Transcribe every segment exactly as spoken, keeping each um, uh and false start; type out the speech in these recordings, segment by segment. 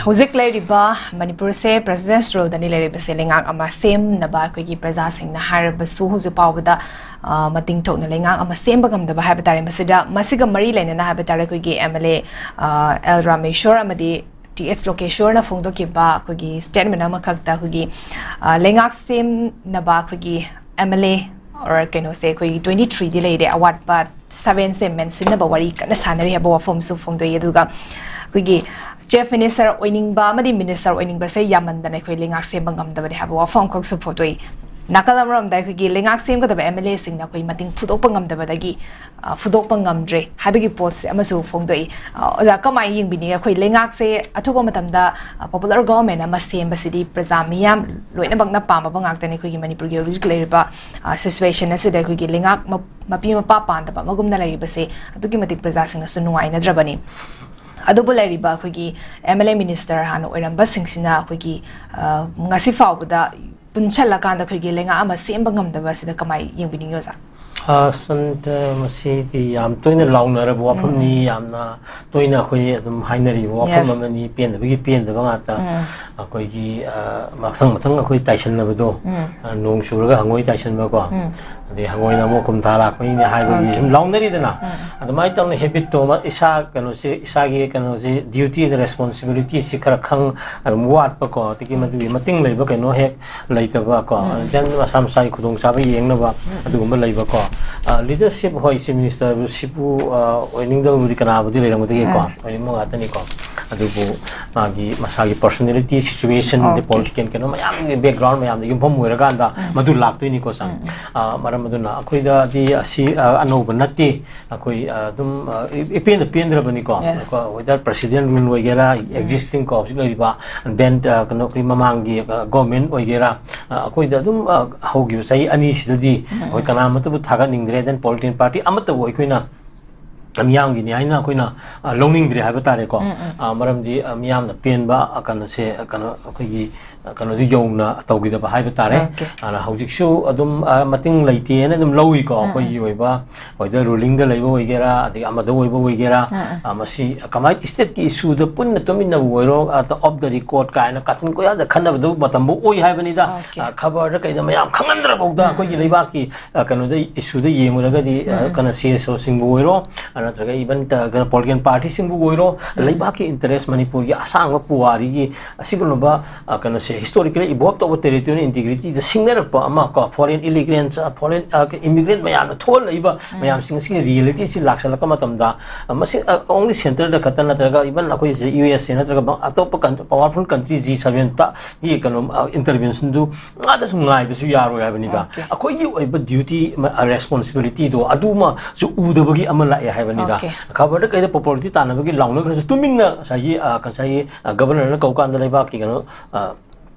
ꯍꯧꯖꯤꯛ ꯂꯩꯔꯤꯕ ꯃꯅꯤꯄꯨꯔꯁꯦ president's ruleꯗꯅꯤ ꯂꯩꯔꯤꯕꯁꯦ꯫ ꯂꯩꯉꯥꯛ ꯑꯃ ꯁꯦꯝꯅꯕ ꯑꯩꯈꯣꯏꯒꯤ ꯄ꯭ꯔꯖꯥꯁꯤꯡꯅ ꯍꯥꯏꯔꯕꯁꯨ ꯍꯧꯖꯤꯛ ꯐꯥꯎꯕꯗ, ꯑ, ꯃꯇꯤꯡ ꯊꯣꯛꯅ ꯂꯩꯉꯥꯛ ꯑꯃ ꯁꯦꯝꯕ ꯉꯝꯗꯕ ꯍꯥꯏꯕ ꯇꯥꯔꯦ꯫ ꯃꯁꯤꯗ, ꯃꯁꯤꯒ ꯃꯔꯤ ꯂꯩꯅꯅ ꯍꯥꯏꯕ ꯇꯥꯔꯦ, ꯑꯩꯈꯣꯏꯒꯤ MLA, ꯑ, ꯑꯦꯜ ꯔꯥꯃꯦꯁꯣꯔ ꯑꯃꯗꯤ ꯇꯤ ꯑꯦꯁ ꯂꯣꯀꯦꯁꯣꯔꯅ ꯐꯣꯡꯗꯣꯛꯈꯤꯕ ꯑꯩꯈꯣꯏꯒꯤ statement ꯑꯃꯈꯛꯇ ꯑꯩꯈꯣꯏꯒꯤ, ꯑ, ꯂꯩꯉꯥꯛ ꯁꯦꯝꯅꯕ ꯑꯩꯈꯣꯏꯒꯤ MLA or ꯀꯩꯅꯣꯁꯦ ꯑꯩꯈꯣꯏꯒꯤ twenty threeꯗꯤ ꯂꯩꯔꯦ, ꯑꯋꯥꯠꯄ sevenꯁꯦ ꯃꯦꯟꯁꯤꯟꯅꯕ ꯋꯥꯔꯤ ꯀꯟꯅ ꯁꯥꯟꯅꯔꯤ ꯍꯥꯏꯕ ꯋꯥꯐꯝꯁꯨ ꯐꯣꯡꯗꯣꯛꯏ꯫ ꯑꯗꯨꯒ ꯑꯩꯈꯣꯏꯒꯤ chief minister ꯑꯣꯏꯅꯤꯡꯕ ꯑꯃꯗꯤ minister ꯑꯣꯏꯅꯤꯡꯕꯁꯦ ꯌꯥꯝꯃꯟꯗꯅ ꯑꯩꯈꯣꯏ ꯂꯩꯉꯥꯛ ꯁꯦꯝꯕ ꯉꯝꯗꯕꯅꯤ ꯍꯥꯏꯕ ꯋꯥꯐꯝ ꯑꯃꯈꯛꯁꯨ ꯐꯣꯡꯗꯣꯛꯏ꯫ ꯅꯥꯀꯜ ꯑꯃꯔꯣꯝꯗ ꯑꯩꯈꯣꯏꯒꯤ ꯂꯩꯉꯥꯛ ꯁꯦꯝꯒꯗꯕ MLAꯁꯤꯡꯅ ꯑꯩꯈꯣꯏ ꯃꯇꯤꯡ ꯐꯨꯗꯣꯛꯄ ꯉꯝꯗꯕꯗꯒꯤ, ꯑ, ꯐꯨꯗꯣꯛꯄ ꯉꯝꯗ꯭ꯔꯦ ꯍꯥꯏꯕꯒꯤ ꯄꯣꯠꯁꯦ ꯑꯃꯁꯨ ꯐꯣꯡꯗꯣꯛꯏ꯫ ꯑ, ꯑꯣꯖꯥ, ꯀꯃꯥꯏꯅ ꯌꯦꯡꯕꯤꯅꯤꯡꯉꯤ? ꯑꯩꯈꯣꯏ ꯂꯩꯉꯥꯛꯁꯦ ꯑꯊꯨꯕ ꯃꯇꯝꯗ, ꯑ, popular government ꯑꯃ ꯁꯦꯝꯕꯁꯤꯗꯤ ꯄ꯭ꯔꯖꯥ ꯃꯤꯌꯥꯝ ꯂꯣꯏꯅꯃꯛꯅ ꯄꯥꯝꯃꯕ ꯉꯥꯛꯇꯅꯤ ꯑꯩꯈꯣꯏꯒꯤ ꯃꯅꯤꯄꯨꯔꯒꯤ ꯍꯧꯖꯤꯛ ꯂꯩꯔꯤꯕ, ꯑ, situation ꯑꯁꯤꯗ ꯑꯩꯈꯣꯏꯒꯤ ꯂꯩꯉꯥꯛ ꯃ-, ꯃꯄꯤ ꯃꯄꯥ ꯄꯥꯟꯗꯕ ꯑꯃꯒꯨꯝꯅ ꯂꯩꯔꯤꯕꯁꯦ ꯑꯗꯨꯛꯀꯤ ꯃꯇꯤꯛ ꯄ꯭ꯔꯖꯥꯁꯤꯡꯅꯁꯨ ꯅꯨꯡꯉꯥꯏꯅꯗ꯭ꯔꯕꯅꯤ꯫ ꯑꯗꯨꯕꯨ ꯂꯩꯔꯤꯕ ꯑꯩꯈꯣꯏꯒꯤ MLA minister ꯍꯥꯟꯅ ꯑꯣꯏꯔꯝꯕꯁꯤꯡꯁꯤꯅ ꯑꯩꯈꯣꯏꯒꯤ, ꯑ, ꯉꯁꯤ ꯐꯥꯎꯕꯗ ꯄꯨꯟꯁꯜꯂꯀꯥꯟꯗ ꯑꯩꯈꯣꯏꯒꯤ ꯂꯩꯉꯥꯛ ꯑꯃ ꯁꯦꯝꯕ ꯉꯝꯗꯕ ꯑꯁꯤꯗ ꯀꯃꯥꯏ ꯌꯦꯡꯕꯤꯅꯤꯡꯉꯤ, ꯑꯣꯖꯥ? ꯑꯁ, ꯑꯝꯇ ꯃꯁꯤꯗꯤ ꯌꯥꯝ ꯇꯣꯏꯅ ꯂꯥꯎꯅꯔꯕ ꯋꯥꯐꯝꯅꯤ, ꯎꯝ꯫ ꯌꯥꯝꯅ ꯇꯣꯏꯅ ꯑꯩꯈꯣꯏ ꯑꯗꯨꯝ ꯍꯥꯏꯅꯔꯤꯕ ꯋꯥꯐꯝ Yes. ꯑꯃꯅꯤ, ꯄꯦꯟꯗꯕꯒꯤ ꯄꯦꯟꯗꯕ ꯉꯥꯛꯇ꯫ ꯎꯝ꯫ ꯑꯩꯈꯣꯏꯒꯤ, ꯑ, ꯃꯊꯪ ꯃꯊꯪ ꯑꯩꯈꯣꯏ ꯇꯥꯏꯁꯟꯅꯕꯗꯣ, ꯎꯝ꯫ ꯑ, ꯅꯣꯡ ꯆꯨꯔꯒ ꯍꯪꯉꯣꯏ ꯇꯥꯏꯁꯟꯕꯀꯣ, ꯎꯝ꯫ ꯑꯗꯩ ꯍꯪꯉꯣꯏꯅ ꯑꯃꯨꯛ ꯀꯨꯝ ꯊꯥ ꯂꯥꯛꯄꯅꯤꯅꯦ ꯍꯥꯏꯕꯒꯤ Okay. ꯁꯨꯝ ꯂꯥꯎꯅꯔꯤꯗꯅ꯫ ꯎꯝ꯫ ꯑꯗꯨꯃꯥꯏꯅ ꯇꯧꯅ habitꯇꯣ ꯑꯃ ꯏꯁꯥ ꯀꯩꯅꯣꯁꯦ, ꯏꯁꯥꯒꯤ ꯀꯩꯅꯣꯁꯦ, duty and responsibilityꯁꯤ ꯈꯔ ꯈꯪ ꯑꯗꯨꯝ ꯋꯥꯠꯄꯀꯣ, ꯑꯗꯒꯤ ꯎꯝ꯫ ꯃꯗꯨꯒꯤ ꯃꯇꯤꯡ ꯂꯩꯕ ꯀꯩꯅꯣ ꯍꯦꯛ ꯂꯩꯇꯕ ꯀꯣ, ꯎꯝ꯫ Then ꯃꯁꯥ ꯃꯁꯥꯒꯤ ꯈꯨꯗꯣꯡꯆꯥꯕ ꯌꯦꯡꯅꯕ ꯎꯝ꯫ ꯑꯗꯨꯒꯨꯝꯕ ꯂꯩꯕꯀꯣ꯫ ꯑ, leadership, ꯍꯣꯏ, chief ministerꯕꯨ ꯁꯤꯕꯨ, ꯑ, ꯑꯣꯏꯅꯤꯡꯗꯕꯕꯨꯗꯤ ꯀꯅꯥꯕꯨꯗꯤ ꯂꯩꯔꯝꯒꯗꯒꯦꯀꯣ, ꯎꯝ꯫ ꯑꯣꯏꯅꯤꯡꯕ ꯉꯥꯛꯇꯅꯤꯀꯣ꯫ ꯑꯗꯨꯕꯨ ꯃꯥꯒꯤ ꯃꯁꯥꯒꯤ personality, situation, ꯑꯗꯩ Okay. political ꯀꯩꯅꯣ ꯃꯌꯥꯝꯒꯤ background ꯃꯌꯥꯝꯗ ꯌꯨꯝꯐꯝ ꯑꯣꯏꯔꯀꯥꯟꯗ ꯎꯝ꯫ ꯃꯗꯨ ꯂꯥꯛꯇꯣꯏꯅꯤꯀꯣ, ꯁꯥꯔ꯫ ꯎꯝ, ꯎꯝ꯫ ꯑ, ꯃꯔꯝ ꯑꯗꯨꯅ ꯑꯩꯈꯣꯏꯗꯗꯤ ꯑꯁꯤ, ꯑ, ꯑꯅꯧꯕ ꯅꯠꯇꯦ꯫ ꯑꯩꯈꯣꯏ, ꯑ, ꯑꯗꯨꯝ, ꯑ, ꯏ-, ꯏꯄꯦꯟꯗ ꯄꯦꯟꯗ꯭ꯔꯕꯅꯤꯀꯣ꯫ Yes. ꯑꯩꯈꯣꯏ whether president rule ꯑꯣꯏꯒꯦꯔꯥ, ꯎꯝ꯫ Existing ꯀꯣ, ꯍꯧꯖꯤꯛ ꯂꯩꯔꯤꯕ, then, ꯑ, ꯀꯩꯅꯣ, ꯑꯩꯈꯣꯏ ꯃꯃꯥꯡꯒꯤ, ꯑ, government ꯑꯣꯏꯒꯦꯔꯥ, ꯑ, ꯑꯩꯈꯣꯏꯗ ꯑꯗꯨꯝ, ꯑ, ꯍꯧꯈꯤꯕ ꯆꯍꯤ ꯑꯅꯤꯁꯤꯗꯗꯤ ꯎꯝ, ꯑꯩꯈꯣꯏ ꯎꯝ꯫ ꯀꯅꯥꯃꯠꯇꯕꯨ ꯊꯥꯒꯠꯅꯤꯡꯗ꯭ꯔꯦ, then political party ꯑꯃꯠꯇꯕꯨ ꯑꯩꯈꯣꯏꯅ ꯃꯤꯌꯥꯝꯒꯤꯅꯤ ꯍꯥꯏꯅ ꯑꯩꯈꯣꯏꯅ, ꯑ, ꯂꯧꯅꯤꯡꯗ꯭ꯔꯦ ꯍꯥꯏꯕ ꯇꯥꯔꯦꯀꯣ꯫ ꯎꯝ, ꯎꯝ꯫ ꯑ, ꯃꯔꯝꯗꯤ, ꯑ, ꯃꯤꯌꯥꯝꯅ ꯄꯦꯟꯕ, ꯑ, ꯀꯩꯅꯣꯁꯦ, ꯑ, ꯀꯩꯅꯣ, ꯑꯩꯈꯣꯏꯒꯤ, ꯑ, ꯀꯩꯅꯣꯗꯨ ꯌꯧꯅ ꯇꯧꯈꯤꯗꯕ ꯍꯥꯏꯕ ꯇꯥꯔꯦ꯫ Okay. ꯑꯗꯨꯅ ꯍꯧꯖꯤꯛꯁꯨ ꯑꯗꯨꯝ, ꯑ, ꯃꯇꯤꯡ ꯂꯩꯇꯦꯅ ꯑꯗꯨꯝ ꯂꯧꯏꯀꯣ, ꯎꯝ, ꯎꯝ꯫ ꯑꯩꯈꯣꯏꯒꯤ ꯑꯣꯏꯕ, whether rulingꯗ ꯂꯩꯕ ꯑꯣꯏꯒꯦꯔꯥ, ꯑꯗꯒꯤ ꯑꯃꯗ ꯑꯣꯏꯕ ꯑꯣꯏꯒꯦꯔꯥ, ꯎꯝ, ꯎꯝ꯫ ꯑ, ꯃꯁꯤ ꯀꯃꯥꯏꯅ stateꯀꯤ issueꯗ ꯄꯨꯟꯅ ꯇꯨꯃꯤꯟꯅꯕ ꯑꯣꯏꯔꯣ, ꯑ, off the record ꯀꯥꯏꯅ ꯀꯥꯆꯤꯟ ꯀꯣꯏꯌꯥꯗ ꯈꯟꯅꯕꯗꯨ ꯃꯇꯝꯕꯨ ꯑꯣꯏ ꯍꯥꯏꯕꯅꯤꯗ꯫ Okay. ꯑ, ꯈꯕꯔꯗ ꯀꯩꯗ ꯃꯌꯥꯝ ꯈꯪꯍꯟꯗ꯭ꯔꯐꯥꯎꯗ ꯎꯝ, ꯑꯩꯈꯣꯏꯒꯤ ꯎꯝ꯫ ꯂꯩꯕꯥꯛꯀꯤ, ꯑ, ꯀꯩꯅꯣꯗ issueꯗ ꯌꯦꯡꯉꯨꯔꯒꯗꯤ, ꯑ, ꯎꯝ, ꯎꯝ꯫ ꯀꯩꯅꯣ, CSOꯁꯤꯡꯕꯨ ꯑꯣꯏꯔꯣ, ꯑ, ꯅꯠꯇ꯭ꯔꯒ even ꯇ-, ꯀꯩꯅꯣ, political partyꯁꯤꯡꯕꯨ ꯑꯣꯏꯔꯣ, ꯎꯝ꯫ ꯂꯩꯕꯥꯛꯀꯤ interest, ꯃꯅꯤꯄꯨꯔꯒꯤ ꯑꯁꯥꯡꯕ ꯄꯨꯋꯥꯔꯤꯒꯤ ꯑꯁꯤꯒꯨꯝꯂꯕ, ꯑ, ꯀꯩꯅꯣꯁꯦ, historically evolve ꯇꯧꯕ territorial integrityꯗ ꯁꯤꯡꯅꯔꯛꯄ ꯑꯃ ꯀꯣ, foreign immigrants, ꯑ, foreign, ꯑ, immigrant ꯃꯌꯥꯝꯅ ꯊꯣꯛꯍꯜꯂꯛꯏꯕ ꯎꯝ꯫ ꯃꯌꯥꯝꯁꯤꯡ ꯑꯁꯤꯒꯤ realityꯁꯤ ꯂꯥꯛꯁꯜꯂꯛꯄ ꯃꯇꯝꯗ, ꯑ, ꯃꯁꯤ, ꯑ, only centreꯗ ꯈꯛꯇ ꯅꯠꯇ꯭ꯔꯒ even ꯑꯩꯈꯣꯏꯁꯦ USA ꯅꯠꯇ꯭ꯔꯒ ꯕ-, ꯑꯇꯣꯞꯄ country, powerful country G sevenꯇꯒꯤ ꯀꯩꯅꯣ, ꯑ, interventionꯗꯨ ꯉꯥꯛꯇꯁꯨ ꯉꯥꯏꯕꯁꯨ ꯌꯥꯔꯣꯏ ꯍꯥꯏꯕꯅꯤꯗ꯫ Okay. ꯑꯩꯈꯣꯏꯒꯤ ꯑꯣꯏꯕ duty ꯑꯃ, ꯑ, responsibilityꯗꯣ ꯑꯗꯨꯃꯁꯨ ꯎꯗꯕꯒꯤ ꯑꯃ ꯂꯥꯛꯑꯦ ꯍꯥꯏꯕꯅꯤꯗ꯫ Okay. ꯈꯕꯔꯗ ꯀꯩꯗ popularity ꯇꯥꯟꯅꯕꯒꯤ ꯂꯥꯎꯅꯈ꯭ꯔꯁꯨ ꯇꯨꯃꯤꯟꯅ ꯉꯁꯥꯏꯒꯤ, ꯑ, ꯉꯁꯥꯏꯒꯤ, ꯑ, governorꯅ ꯀꯧꯀꯥꯟꯗ ꯂꯩꯕꯥꯛꯀꯤ ꯀꯩꯅꯣ, ꯑ,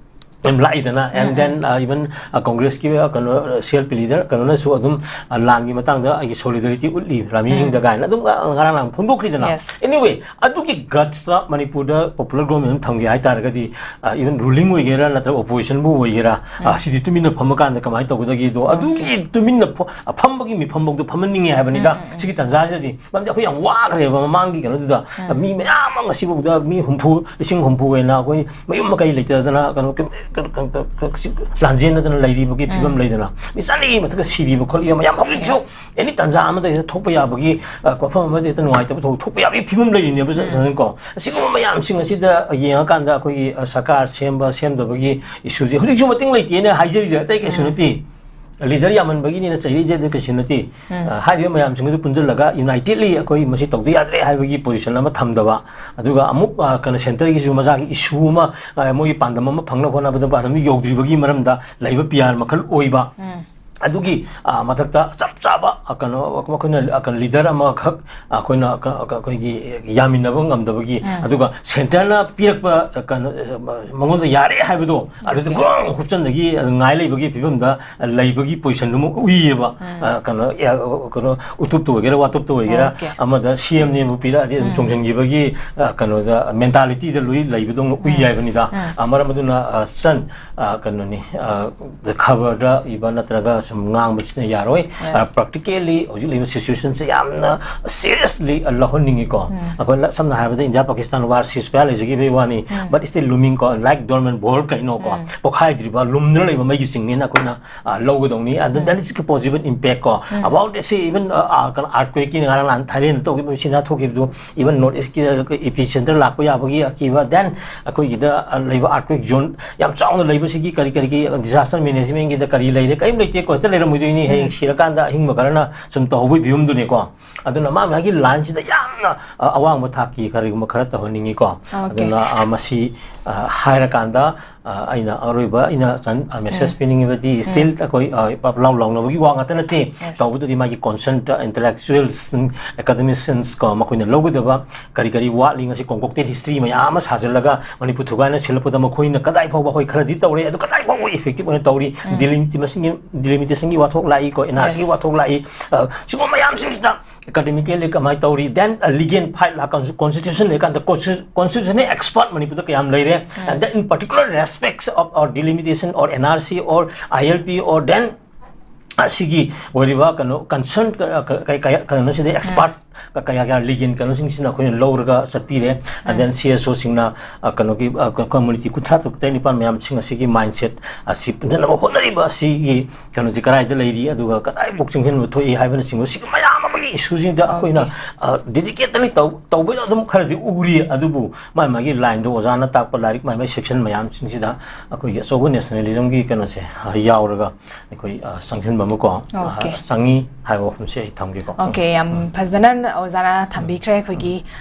ꯌꯥꯝ ꯂꯥꯛꯏꯗꯅ, and ꯎꯝ, then, ꯎꯝ꯫ ꯑ, even, ꯑ, Congressꯀꯤ, ꯑ, ꯀꯩꯅꯣ, ꯑ, CLP leader ꯀꯩꯅꯣꯅꯁꯨ ꯑꯗꯨꯝ, ꯑ, ꯂꯥꯟꯒꯤ ꯃꯇꯥꯡꯗ ꯑꯩꯒꯤ solidarity ꯎꯠꯂꯤ ꯔꯥꯃꯤꯁꯤꯡꯗ ꯎꯝ꯫ ꯀꯥꯏꯅ ꯑꯗꯨꯝ, ꯑ, ꯉꯔꯥꯡ ꯅꯍꯥꯟ ꯐꯣꯡꯗꯣꯛꯈꯤꯗꯅ꯫ Yes. Anyway, ꯑꯗꯨꯒꯤ gutsꯇ ꯃꯅꯤꯄꯨꯔꯗ popular government ꯑꯃ ꯊꯝꯒꯦ ꯍꯥꯏ ꯇꯥꯔꯒꯗꯤ, ꯑ, even ruling ꯑꯣꯏꯒꯦꯔꯥ ꯅꯠꯇ꯭ꯔꯒ oppositionꯕꯨ ꯑꯣꯏꯒꯦꯔꯥ, ꯑ, ꯎꯝ꯫ ꯁꯤꯗꯤ ꯇꯨꯃꯤꯟꯅ ꯐꯝꯃꯀꯥꯟꯗ ꯀꯃꯥꯏꯅ ꯇꯧꯒꯗꯒꯦꯗꯣ, ꯎꯝ꯫ ꯑꯗꯨꯒꯤ ꯇꯨꯃꯤꯟꯅ ꯐ-, ꯑ, ꯐꯝꯕꯒꯤ ꯃꯤꯐꯝꯐꯧꯗ ꯐꯝꯍꯟꯅꯤꯡꯉꯦ ꯍꯥꯏꯕꯅꯤꯗ꯫ ꯎꯝ, ꯎꯝ, ꯎꯝ꯫ ꯁꯤꯒꯤ ꯇꯥꯟꯖꯥꯁꯤꯗꯗꯤ ꯃꯔꯝꯗꯤ ꯑꯩꯈꯣꯏ ꯌꯥꯝ ꯋꯥꯈ꯭ꯔꯦꯕ ꯃꯃꯥꯡꯒꯤ ꯀꯩꯅꯣꯗꯨꯗ꯫ ꯎꯝ꯫ ꯃꯤ ꯃꯌꯥꯝ ꯑꯃ ꯉꯁꯤꯐꯥꯎꯗ ꯃꯤ ꯍꯨꯝꯐꯨ, ꯂꯤꯁꯤꯡ ꯍꯨꯝꯐꯨ ꯍꯦꯟꯅ ꯑꯩꯈꯣꯏ ꯃꯌꯨꯝ ꯃꯀꯩ ꯂꯩꯇꯗꯅ ꯀꯩꯅꯣ, ꯀꯩꯅꯣ, ꯀꯩꯅꯣ, ꯀꯩꯅꯣ, ꯀꯩꯅꯣ, ꯂꯥꯟꯖꯦꯟꯅꯗꯅ ꯂꯩꯔꯤꯕꯒꯤ ꯐꯤꯕꯝ ꯎꯝ꯫ ꯂꯩꯗꯅ, ꯃꯤ ꯆꯅꯤ ꯃꯊꯛꯇ ꯁꯤꯔꯤꯕ ꯈꯣꯠꯂꯤꯕ ꯃꯌꯥꯝ ꯍꯧꯖꯤꯛꯁꯨ Yes. any ꯇꯥꯟꯖꯥ ꯑꯃꯗ ꯍꯦꯛꯇ ꯊꯣꯛꯄ ꯌꯥꯕꯒꯤ, ꯑ, ꯃꯐꯝ ꯑꯃꯗ ꯍꯦꯛꯇ ꯅꯨꯡꯉꯥꯏꯇꯕ ꯊꯧꯗꯣꯛ ꯊꯣꯛꯄ ꯌꯥꯕꯒꯤ ꯐꯤꯕꯝ ꯂꯩꯔꯤꯅꯦꯕ, ꯎꯝ꯫ ꯁꯖꯟ ꯀꯣ꯫ ꯑꯁꯤꯒꯨꯝꯕ ꯃꯌꯥꯝꯁꯤꯡ ꯑꯁꯤꯗ ꯌꯦꯡꯉꯀꯥꯟꯗ ꯑꯩꯈꯣꯏꯒꯤ, ꯑ, ꯁꯔꯀꯥꯔ ꯁꯦꯝꯕ ꯁꯦꯝꯗꯕꯒꯤ issueꯁꯦ ꯍꯧꯖꯤꯛꯁꯨ ꯃꯇꯤꯡ ꯂꯩꯇꯦꯅ ꯍꯥꯏꯖꯔꯤꯁꯦ, ꯑꯇꯩ ꯀꯩꯁꯨ ꯎꯝ꯫ ꯅꯠꯇꯦ꯫ Leader ꯌꯥꯝꯃꯟꯕꯒꯤꯅꯤꯅ ꯆꯩꯔꯛꯏꯁꯦ, ꯑꯗꯨ ꯀꯩꯁꯨ ꯅꯠꯇꯦ꯫ ꯎꯝ꯫ ꯑ, ꯍꯥꯏꯔꯤꯕ ꯃꯌꯥꯝꯁꯤꯡ ꯑꯗꯨ ꯄꯨꯟꯁꯤꯜꯂꯒ unitedly ꯑꯩꯈꯣꯏ ꯃꯁꯤ ꯇꯧꯗ ꯌꯥꯗ꯭ꯔꯦ ꯍꯥꯏꯕꯒꯤ position ꯑꯃ ꯊꯝꯗꯕ, ꯑꯗꯨꯒ ꯑꯃꯨꯛ, ꯑ, ꯀꯩꯅꯣ, centreꯒꯤꯁꯨ ꯃꯁꯥꯒꯤ issue ꯑꯃ, ꯑ, ꯃꯣꯏꯒꯤ ꯄꯥꯟꯗꯝ ꯑꯃ ꯐꯪꯅꯕ ꯍꯣꯠꯅꯕꯗ ꯄꯥꯟꯗꯝꯗꯨ ꯌꯧꯗ꯭ꯔꯤꯕꯒꯤ ꯃꯔꯝꯗ ꯂꯩꯕ PR ꯃꯈꯜ ꯑꯣꯏꯕ, ꯎꯝ꯫ ꯑꯗꯨꯒꯤ, ꯑ, ꯃꯊꯛꯇ ꯆꯞ ꯆꯥꯕ, ꯑ, ꯀꯩꯅꯣ, ꯃꯈꯣꯏꯅ, ꯑ, ꯀꯩꯅꯣ, ꯂꯤꯗꯔ ꯑꯃꯈꯛ, ꯑ, ꯑꯩꯈꯣꯏꯅ, ꯑ, ꯑ, ꯑꯩꯈꯣꯏꯒꯤ ꯌꯥꯃꯤꯟꯅꯕ ꯉꯝꯗꯕꯒꯤ, ꯎꯝ꯫ ꯑꯗꯨꯒ ꯁꯦꯟꯇꯔꯅ ꯄꯤꯔꯛꯄ, ꯑ, ꯀꯩꯅꯣ, ꯑ, ꯃꯉꯣꯟꯗ ꯌꯥꯔꯦ ꯍꯥꯏꯕꯗꯣ, ꯑꯗꯨꯗ ꯑꯣꯀꯦ꯫ ꯒ꯭ꯔꯣꯡ ꯍꯨꯞꯆꯟꯗꯒꯤ ꯉꯥꯏ ꯂꯩꯕꯒꯤ ꯐꯤꯕꯝꯗ ꯂꯩꯕꯒꯤ ꯄꯣꯖꯤꯁꯟꯗꯨꯃ ꯎꯏꯌꯦꯕ꯫ ꯎꯝ꯫ ꯑ, ꯀꯩꯅꯣ, ꯑ, ꯀꯩꯅꯣ, ꯎꯇꯨꯞꯇ ꯑꯣꯏꯒꯦꯔꯥ, ꯋꯥꯇꯨꯞꯇ ꯑꯣꯏꯒꯦꯔꯥ, ꯑꯣꯀꯦ꯫ ꯑꯃꯗ ꯁꯤ ꯑꯦꯝꯅꯦꯕꯨ ꯄꯤꯔꯛꯑꯗꯤ ꯑꯗꯨꯝ ꯎꯝ꯫ ꯆꯣꯡꯁꯤꯟꯈꯤꯕꯒꯤ, ꯑ, ꯀꯩꯅꯣꯗ, ꯃꯦꯟꯇꯥꯂꯤꯇꯤꯗ ꯂꯣꯏ ꯂꯩꯕꯗꯧꯅ ꯎꯏ ꯎꯝ꯫ ꯍꯥꯏꯕꯅꯤꯗ꯫ ꯎꯝ꯫ ꯑ, ꯃꯔꯝ ꯑꯗꯨꯅ, ꯑ, ꯁꯟ, ꯑ, ꯀꯩꯅꯣꯅꯤ, ꯑ, ꯈꯕꯔꯗ ꯏꯕ ꯅꯠꯇ꯭ꯔꯒ ꯁꯨꯝ ꯉꯥꯡꯕꯁꯤꯅ ꯌꯥꯔꯣꯏ꯫ ꯌꯦꯁ꯫ ꯑ, practically ꯍꯧꯖꯤꯛ ꯂꯩꯔꯤꯕ ꯁꯤꯆꯨꯋꯦꯁꯟꯁꯦ ꯌꯥꯝꯅ ꯁꯤꯔꯤꯌꯁꯂꯤ, ꯑ, ꯂꯧꯍꯟꯅꯤꯡꯉꯤꯀꯣ꯫ ꯎꯝ꯫ ꯑꯩꯈꯣꯏ ꯁꯝꯅ ꯍꯥꯏꯔꯕꯗ ꯏꯟꯗꯤꯌꯥ ꯄꯥꯀꯤꯁꯇꯥꯟ ꯋꯥꯔ ceasefire ꯂꯩꯖꯈꯤꯕꯒꯤ ꯋꯥꯅꯤ, ꯎꯝ꯫ But still looming ꯀꯣ, like dormant ball ꯀꯩꯅꯣꯀꯣ, ꯎꯝ꯫ ꯄꯣꯛꯈꯥꯏꯗ꯭ꯔꯤꯕ, ꯂꯨꯝꯗꯨꯅ ꯂꯩꯕ ꯃꯩꯒꯤ ꯆꯤꯡꯅꯦꯅ ꯑꯩꯈꯣꯏꯅ, ꯑ, ꯂꯧꯒꯗꯧꯅꯤ꯫ And then um. That is possible impact ꯀꯣ꯫ ꯎꯝ꯫ About this even, ꯑ, ꯑ, ꯀꯩꯅꯣ, earthquakeꯀꯤ ꯉꯔꯥꯡ ꯅꯍꯥꯟ ꯊꯥꯏꯂꯦꯟꯗ ꯇꯧꯈꯤꯕ ꯁꯤꯅ ꯊꯣꯛꯈꯤꯕꯗꯨ, even North Eastꯀꯤ epicenter ꯂꯥꯛꯄ ꯌꯥꯕꯒꯤ ꯑꯀꯤꯕ, then ꯑꯩꯈꯣꯏꯒꯤꯗ, ꯑ, ꯂꯩꯕ earthquake zone ꯌꯥꯝ ꯆꯥꯎꯅ ꯂꯩꯕꯁꯤꯒꯤ ꯀꯔꯤ ꯀꯔꯤꯒꯤ disaster managementꯀꯤꯗ ꯀꯔꯤ ꯂꯩꯔꯦ? ꯀꯔꯤꯝ ꯂꯩꯇꯦꯀꯣ, ꯍꯦꯛꯇ ꯂꯩꯔꯝꯃꯣꯏꯗꯣꯏꯅꯤ꯫ ꯍꯌꯦꯡ ꯎꯝ꯫ ꯁꯤꯔꯀꯥꯟꯗ ꯑꯍꯤꯡꯕ ꯈꯔꯅ ꯁꯨꯝ ꯇꯧꯍꯧꯕꯒꯤ ꯐꯤꯕꯝꯗꯨꯅꯤꯀꯣ꯫ ꯑꯗꯨꯅ ꯃꯥ ꯃꯥꯒꯤ lineꯁꯤꯗ ꯌꯥꯝꯅ, ꯑ, ꯑꯋꯥꯡꯕ ꯊꯥꯛꯀꯤ ꯀꯔꯤꯒꯨꯝꯕ ꯈꯔ ꯇꯧꯍꯟꯅꯤꯡꯉꯤꯀꯣ꯫ ꯑꯣꯀꯦ꯫ ꯑꯗꯨꯅ, ꯑ, ꯃꯁꯤ, ꯑ, ꯍꯥꯏꯔꯀꯥꯟꯗ, ꯑ, ꯑꯩꯅ ꯑꯔꯣꯏꯕ ꯑꯩꯅ ꯆꯟ-, ꯑ, message ꯎꯝ꯫ ꯄꯤꯅꯤꯡꯉꯤꯕꯗꯤ, still ꯎꯝ꯫ ꯑꯩꯈꯣꯏ, ꯑ, ꯄ-, ꯂꯥꯎ ꯂꯥꯎꯅꯕꯒꯤ ꯋꯥ ꯉꯥꯛꯇ ꯅꯠꯇꯦ꯫ ꯌꯦꯁ꯫ ꯇꯧꯕꯗꯗꯤ ꯃꯥꯒꯤ concerned intellectuals, academicians ꯀꯣ, ꯃꯈꯣꯏꯅ ꯂꯧꯒꯗꯕ ꯀꯔꯤ ꯀꯔꯤ ꯋꯥꯠꯂꯤ, ꯉꯁꯤ concocted history ꯃꯌꯥꯝ ꯑꯃ ꯁꯥꯖꯤꯜꯂꯒ ꯃꯅꯤꯄꯨꯔ ꯊꯨꯒꯥꯏꯅ ꯁꯤꯜꯂꯛꯄꯗ ꯃꯈꯣꯏꯅ ꯀꯗꯥꯏ ꯐꯥꯎꯕ ꯍꯣꯏ ꯈꯔꯗꯤ ꯇꯧꯔꯦ, ꯑꯗꯨ ꯀꯗꯥꯏ ꯐꯥꯎꯕ effective ꯑꯣꯏꯅ ꯇꯧꯔꯤ, ꯎꯝ꯫ Delimit-, ꯃꯁꯤꯒꯤ delimitation ꯒꯤ ꯋꯥꯊꯣꯛ ꯂꯥꯛꯏꯀꯣ, N R C ꯒꯤ ꯌꯦꯁ꯫ ꯋꯥꯊꯣꯛ ꯂꯥꯛꯏ, ꯑ, ꯁꯤꯒꯨꯝꯕ ꯃꯌꯥꯝꯁꯤꯡꯁꯤꯗ academically ꯀꯃꯥꯏꯅ ꯇꯧꯔꯤ, then, ꯑ, legal fight ꯂꯥꯛꯀꯥꯟꯗꯁꯨ constitution ꯂꯩꯀꯥꯟꯗ consti-, constitutional expert ꯃꯅꯤꯄꯨꯔꯗ ꯀꯌꯥꯝ ꯂꯩꯔꯦ, ꯎꯝ꯫ And then in particular respects of our delimitation or N R C or I L P or then ꯑꯁꯤꯒꯤ ꯑꯣꯏꯔꯤꯕ ꯀꯩꯅꯣ concern ꯀ-, ꯀ-, ꯀ-, ꯀꯌꯥ-, ꯀꯩꯅꯣꯁꯤꯗ ꯎꯝ꯫ Expert ꯀ-, ꯀꯌꯥ ꯀꯌꯥ legal ꯀꯩꯅꯣꯁꯤꯡꯁꯤꯅ ꯑꯩꯈꯣꯏꯅ ꯂꯧꯔꯒ ꯆꯠꯄꯤꯔꯦ꯫ And then um. C S O ꯁꯤꯡꯅ, ꯑ, ꯀꯩꯅꯣꯒꯤ, ꯑ, ꯀ-, community ꯀꯨꯟꯊ꯭ꯔꯥ ꯇꯔꯨꯛ ꯇꯔꯦꯠ ꯅꯤꯄꯥꯜ ꯃꯌꯥꯝꯁꯤꯡ ꯑꯁꯤꯒꯤ mindset ꯑꯁꯤ ꯄꯨꯟꯁꯤꯟꯅꯕ ꯍꯣꯠꯅꯔꯤꯕ ꯑꯁꯤꯒꯤ ꯀꯩꯅꯣꯁꯤ ꯀꯗꯥꯏꯗ ꯂꯩꯔꯤ, ꯑꯗꯨꯒ ꯀꯗꯥꯏꯐꯥꯎ ꯆꯪꯁꯤꯟꯕ ꯊꯣꯛꯏ ꯍꯥꯏꯕꯅꯆꯤꯡꯕ ꯁꯤꯒꯤ ꯃꯌꯥꯝ ꯑꯃꯒꯤ issue ꯁꯤꯡꯗ ꯑꯩꯈꯣꯏꯅ, ꯑꯣꯀꯦ꯫ ꯑ, dedicatedly ꯇꯧ-, ꯇꯧꯕ ꯑꯗꯨꯝ ꯈꯔꯗꯤ ꯎꯔꯤ꯫ ꯑꯗꯨꯕꯨ ꯃꯥꯏ ꯃꯥꯒꯤ line ꯗ ꯑꯣꯖꯥꯅ ꯇꯥꯛꯄ ꯂꯥꯏꯔꯤꯛ ꯃꯥꯏ ꯃꯥꯏ section ꯃꯌꯥꯝꯁꯤꯡꯁꯤꯗ ꯑꯩꯈꯣꯏꯒꯤ ꯑꯆꯧꯕ nationalism ꯒꯤ ꯀꯩꯅꯣꯁꯦ, ꯑ, ꯌꯥꯎꯔꯒ ꯑꯩꯈꯣꯏ, ꯑ, ꯆꯪꯁꯤꯟꯕ ꯑꯃꯀꯣ, ꯑ, ꯑꯣꯀꯦ꯫ ꯆꯪꯉꯤ ꯍꯥꯏꯕ ꯋꯥꯐꯝꯁꯦ ꯑꯩ ꯊꯝꯒꯦꯀꯣ꯫ ꯑꯣꯀꯦ, ꯌꯥꯝ ꯎꯝ꯫ ꯐꯖꯅ ꯑꯣꯖꯥꯅ ꯎꯝ꯫ ꯊꯝꯕꯤꯈ꯭ꯔꯦ ꯑꯩꯈꯣꯏꯒꯤ, ꯎꯝ꯫